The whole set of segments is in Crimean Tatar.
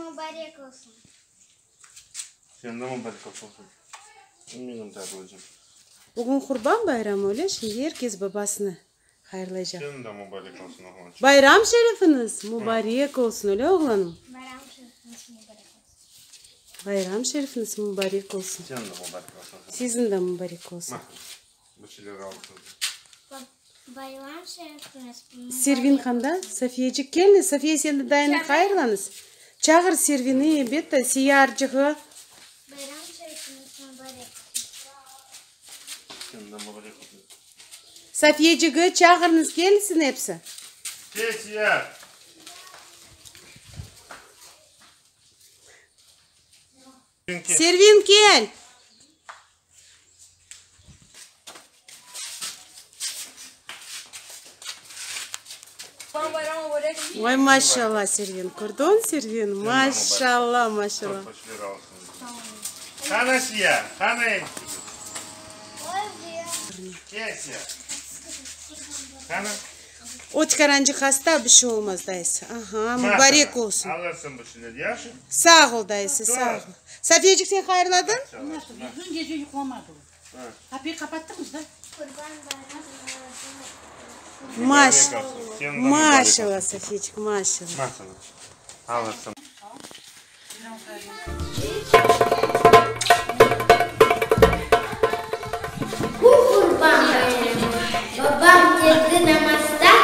Mubarek olsun. Sen de mubarek olsun. Menim tatlıcım. Bugün Qurban bayramı, öyle? Şimdi er kes babasını hayırlaycaq. Sen de mubarek olsun, oğlançıq. Bayram şerifiñiz mubarek olsun, öyle, oğlanım? Bayram şerifiñiz mubarek olsun. Bayram şerifiñiz mubarek olsun. Sen de mubarek olsun. Siziñ de mubarek olsun. Ma, bir şeyler alsın. Bayram şerifiñiz mubarek Servin qanda? Safiyecik, kelñiz. Safiye, sen de dayını hayırlañız. Çağır Servini, elbette, Siyarcığı. Bayram şerifiñiz mubarek olsun. Sen de mubarek olsun. Safiyecigi, çağırıñız, kelsin episi. Kel, Siyar. Servin, kel! Oy, maşallah, Servin, kördiñ, Servin, maşallah, maşallah. Qana, Siya, qana. Kel, Siya. Qana. O tikarançıq hasta, bir şey olmaz, dayısı. Aha, mubarek olsun. Alırsıñ bir şeyler, yahşı? Sağ ol, dayısı, sağ ol. Safiyecik, sen hayırladıñ? Nasıl? Bütün gece yuqlamadı o. Qapıyı qapattıñız da? Qurban bayram mubarek Maş, maşallah, Safiyecik, maşallah. Maşallah. Alırsıñ. Bu Qurban bayramı babam keldi namazdan,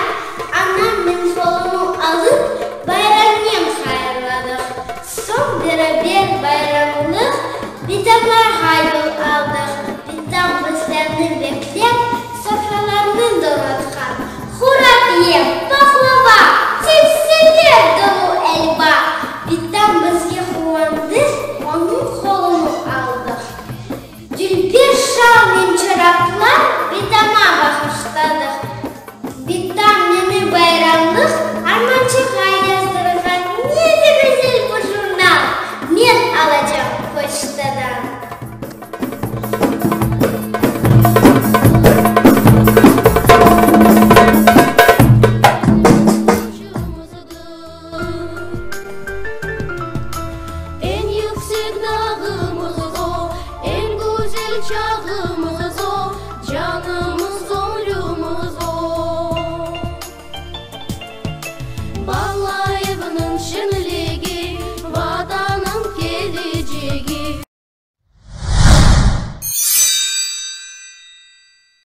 anamnen qolunı alıp bayramnen hayırladıq. Soñ beraber bayramlıq bitamlarğa yol aldıq. Bitam bizlerni beklep, sofralarnı donatqan. Qurabiye, paqlava, tepsiler dolu elba. Bitam bizge quvandı, onıñ qolunı aldıq. Dülber şalnen çoraplar bitama bağışladıq. Bitam meni bayramlıq armançığa yazdırğan ne de güzel bir jurnal men alacam poçtadan. Eñ yüksek dağımız o, eñ güzel çağımız o, Canımız, ömrümiz o. Bala evniñ şeñligi, Vatanıñ kelecegi.